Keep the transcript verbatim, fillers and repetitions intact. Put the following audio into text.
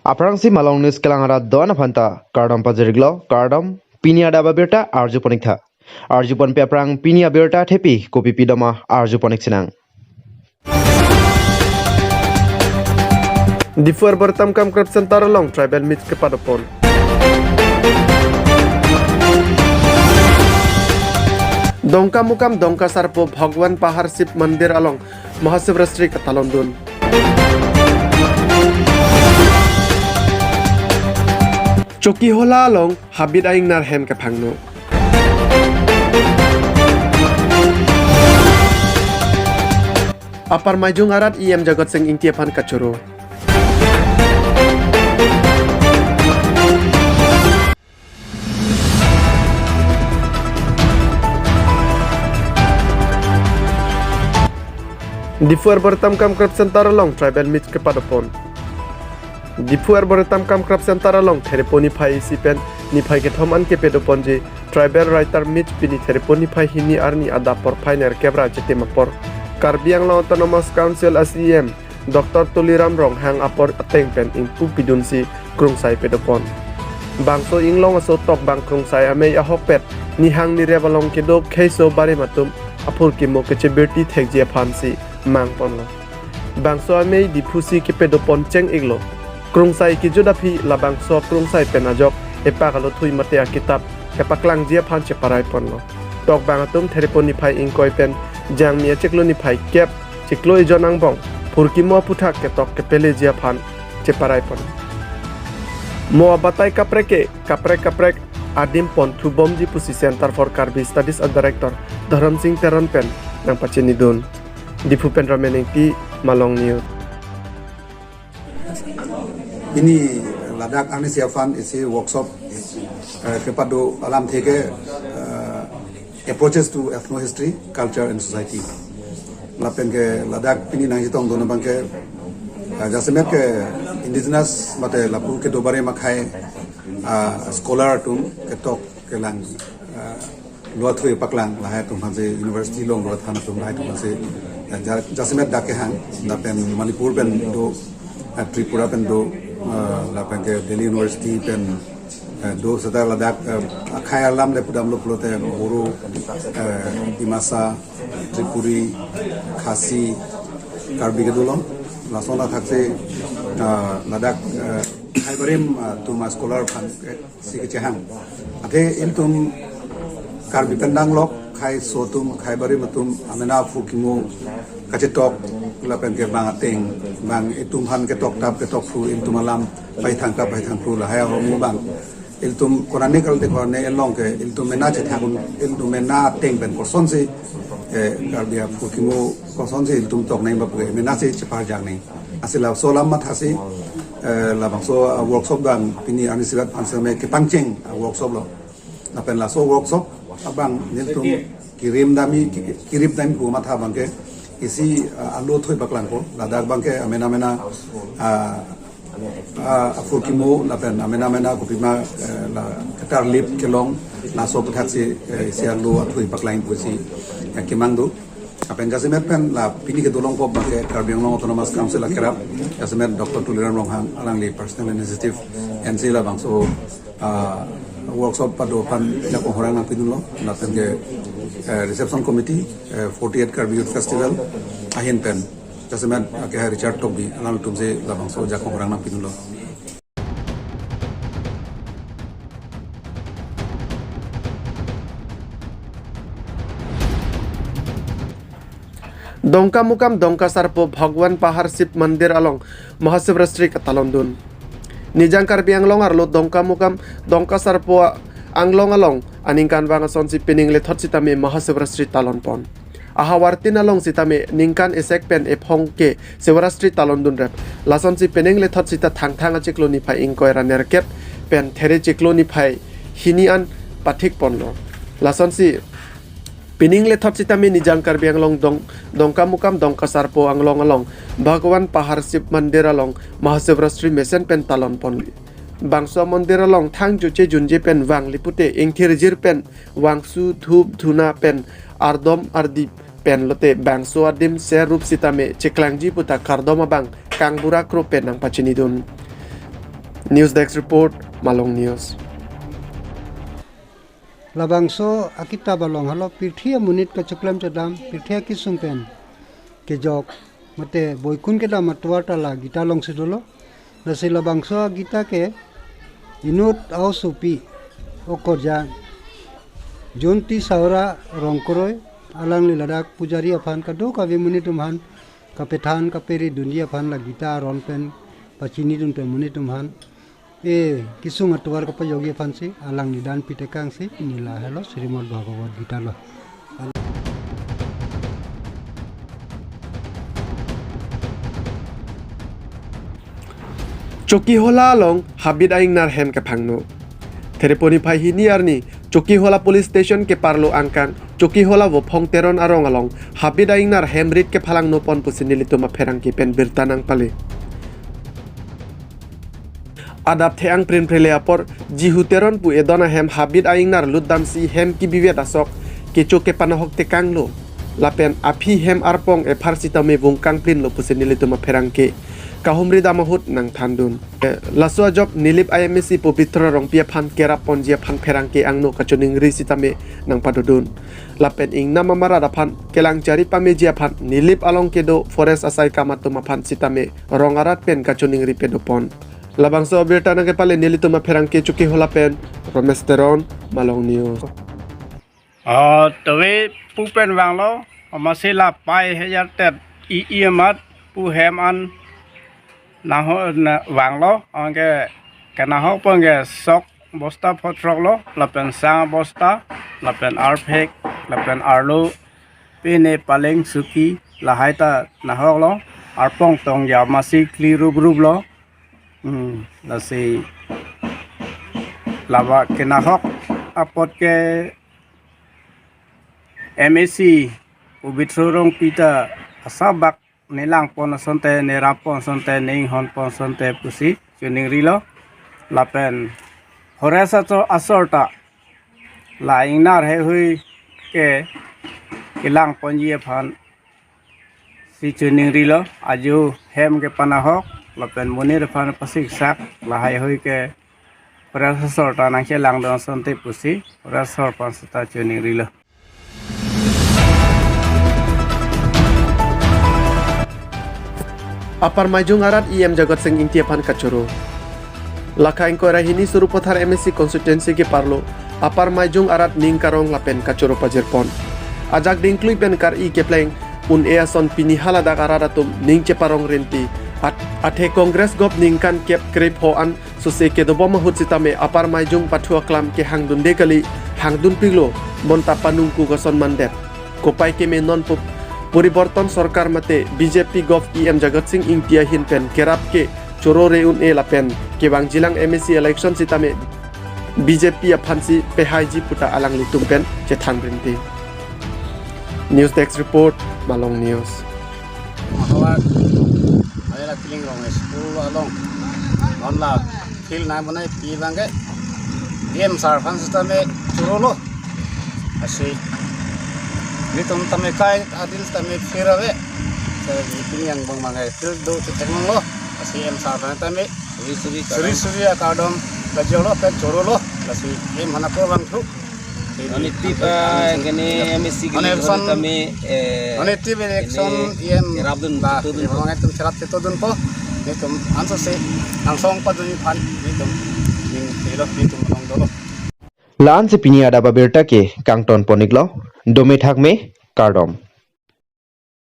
Aphrangsi Malong News kelang arat do-an aphanta kardom pajir-iklo, kardom. Pini adap abirta arjupon-iktha. Arjuponpe aphrang pini abirta thepi kopi pidoma arjupon-ik sinang. Diphu Arboretum cum Craft Center along Tribal Meet kepadopon. Dongkamukam Dongka Sarpo Bhagwan Pahar Shiv Mandir along Mahashivratri ketalondun. Chokihola along habit a-ingnar hem kephangno. Upper Maijong arat E M Jagat Sing Ingti aphan kachoro. Diphu Arboretum cum Craft Center along Tribal Meet kepadopon. Diphu Arboretum cum Craft Center along Therepo niphai isi pen niphai kethom an kepadoponji Tribal Writer Meet pini Therepo niphai hini arni adap porphai nerkep ra Chiti apor Karbi Anglong Autonomous Council a C E M Doctor Tuliram Ronghang apor ateng pen ingpu pidunsi krungsai padopon. Bangso inglong aso tokbang krungsai amei ahokpet nihang nirep along kedo kheiso barim atum aphurkimo kachebirti thekji aphansi mangponlo. Bangso amei Diphusi kepadopon cheng-iklo. Krungsai kejut aphi labangso krungsai pen ajok epak alothui mate akitap kepaklangji aphan cheparaiponlo. Tokbang atum Therepo niphai ingkoi pen Jangmi achiklo niphai kep chiklo ejon angbong phurkimo aphuthak ketok kepeleji aphan cheparaipon. Mo abatai kaprek ke kaprek kaprek adim ponthu bomji pusi Center for Karbi Studies a Director Dharam Sing Teron pen nangpachinidun. Diphu pen Ramen Ingti, Malong News. Pini ladak arnisi aphan isi workshop, eh, kepado alamthe ke, eh, approaches to ethno history, culture and society. Lapen ke ladak pini nangchetongdun abang ke, eh, jasemet ke indigenous mate lapu kedo barim akhei, ah, scholar atum ketok kelang, eh, lo athui paklang lahai atum aphansi university along lo than atum lahai atum aphansi, eh, ja-, jasemet dak kehang, lapen Manipur pen do, eh, Tripura pen do, eh, lapen ke Delhi University pen, eh, do seta ladak, eh, akhei alam le pudamlo pulote Boro, eh, Dimasa, Tripuri, Khasi, Karbi kedo lo. Lason athaksi, eh, ladak, eh, akhei barim, eh, atum a scholar aphan, eh, si kechehang. Athe ilitum Karbi pen danglok, kheiso atum, akhei barim atum, amena phurkimo kachetok, lapen ke bang ateng, bang itum aphan ketoktap, ketokthu, ilitum alam, paithangkap, paithangthur, lahai ahormu bang. Ilitum konane kalte konane along ke, ilitum mena chethang, ilitum mena ateng pen kosonsi, eh, Karbi aphurkimo kosonsi ilitum toknang ba pu ke, menasi cheparjang nang. Asi laso alam mathasi, eh, labangso, ah, workshop bang pini arnisi rat aphan seme kepangcheng, ah, workshop lo. Lapen laso workshop abang nelitum kirim dami, ki-, kirim dami pu matha abang ke isi, ah, alo thoi paklangpo, ladak abang ke amena amena, ah, ah, aphurkimo lapen amena amena kopima, eh, la ketarlip kelong laso aputhaksi, eh, isi alo athoi paklang pusi, eh, kemang do. Lapen jasemet pen la pini kedolongpo abang ke Karbi Anglong Autonomous Council akerap, jasemet Doctor Tuliram Ronghang alangli personal initiative ensi labangso, ah, workshop pado aphan jakong horang nangpidunlo, lapen ke, eh, reception committee, eh, forty-eight Karbi Youth Festival ahin pen jasemet akehai Richard Tokbi alangtum si labangso jakong horang nangpidunlo. Dongkamukam Dongka Sarpo Bhagwan Pahar Shiv Mandir along Mahashivratri ketalondun. Nijang Karbi Anglong arlo Dongkamukam Dongka Sarpo Anglong along aningkanvang asonsi pining lethot sitame Mahashivratri talonpon. Ahavartin along sitame ningkan esek pen ephong ke Shivratri talondunrep. Lasonsi pining lethot sita Thangthang achiklo niphai ingkoi ra nerkep pen There chiklo niphai hini an pathikponlo. Lasonsi pining lethot sitame Nijang Karbi Anglong Dong, Dongkamukam Dongka Sarpo Anglong along Bhagwan Pahar Shiv Mandir along Mahashivratri mesen pen talonpon. Bangso amondir along thang juche junje pen vangli pute ingthirjir pen vangsu dhup dhuna pen ardom ardi pen lote bangso adim ser rup sitame cheklangji puta kardom abang kangbura kro pen nangpachinidun. News Desk Report, Malong News. Labangso akitap along halo pirthe amonit kachoklem chodam, pirthe akisung pen kejok mate boikun kedam atovar ta la Gita alongsi dolo. Lasi labangso a-Gita ke inut a-osopi okorjang Jonti Saura Rongkoroi, alangli ladak pujari aphan kadokave monit atum aphan kapethan kaperi dunji aphan la Gita aron pen pachinidun pen monit atum aphan, e, kisung atovar kapajokji aphansi alangli dan pitekangsi pini la halo Srimad Bhagavad Gita lo. Chokihola along habit a-ingnar hem kephangno. Therepo niphai hini arni Chokihola Police Station keparlo angkang Chokihola Vophong Teron arong along habit a-ingnar hem rit kephalangno pon pusi nelitum apherangke pen birta nangpale. Adap the-ang prinphrele apor Jihu Teron pu edon ahem habit a-ingnar lutdamsi hem kibivet asok kecho kepanahok tekanglo. Lapen aphi hem arpong ephar sitame vungkang plinlo pusi nelitum apherangke kahumri dam ahut nangthandun. Eh, laso ajok Nilip a-M A C Pobitro Rongpi aphan kerap ponji aphan pherangke angno kachoningri sitame nangpadodun. Lapen ingnam amarat aphan kelang chari pameji aphan Nilip along kedo forest asaikam atum aphan sitame rong arat pen kachoningri padopon. Labangso abirta nangkepale nelitum apherangke Chokihola pen Romesh Teron, Malong News. Ah, tove pu pen vanglo, amatsi la pai hajar tet i i amat pu hem an naho na vanglo, anke kenahok pon ke sok bosta photrok lo, lapen sang bosta, lapen arphek, lapen arlo, pine paleng suki, lahai ta nahok lo, arpong tong ja amatsi kli rup rup lo. Hmm, lasi laba kenahok apot ke M A C Pobitro Rongpi ta asabak nelang pon asonte, nerap pon asonte, neinghon pon asonte pusi choningrilo. Lapen forest asor, asor ta la ingnar heihui ke kelang ponji aphan si choningrilo, ajo hem kepanahok, lapen monit aphan pasiksak, lahai hui ke forest asor ta nangchelangdun asonte pusi forest asor aphan seta choningrilo. Upper Maijong arat E M Jagat Sing Ingti aphan kachoro. Lakha ingkoi ra hini Sarupathar M A C constituency keparlo Upper Maijong arat ning karong lapen kachoro pajirpon. Ajak dingklui pen kar-i kepleng un-e ason pini haladak arat atum ning cheparong rinti. At-, athe Congress gop ningkan kep krepho an sose kedobom ahut sitame Upper Maijong pathu aklam kehangdunde kali, hangdunpiklo, bonta panungkuk ason mandet. Kopai keme non po-, Poriborton Sorkar mate B J P gov E M Jagat Sing Ingti ahin pen kerap ke choro re un-e lapen kevangjilang M A C election sitame B J P aphansi pehaiji puta alanglitum pen chethan rinti. News Desk Report, Malong News. Mahawak, ayala Kiling Rong School along. Non la field nai bonai pi abang ke D M sir aphan sitame chorolo. Lasi netum tame kai adin sitame field ave. Sa meeting angbong abang ke field do chetek nanglo. Lasi M sir aphan tame suri suri suri suri akardom kajolo pen chorolo. Lasi M hana ko bang thu. Non itip, ah, kene M A C kene election, kami, eh, non itip election kene E M rapdun, la, tutun, E M po. Nangtum cherap chetodunpo. Netum ansose nangsong padunji aphan netum ning telo, netum long dolo. La-ansi pini adap abirta ke kangton pon-iklo, dome thakme, kardom.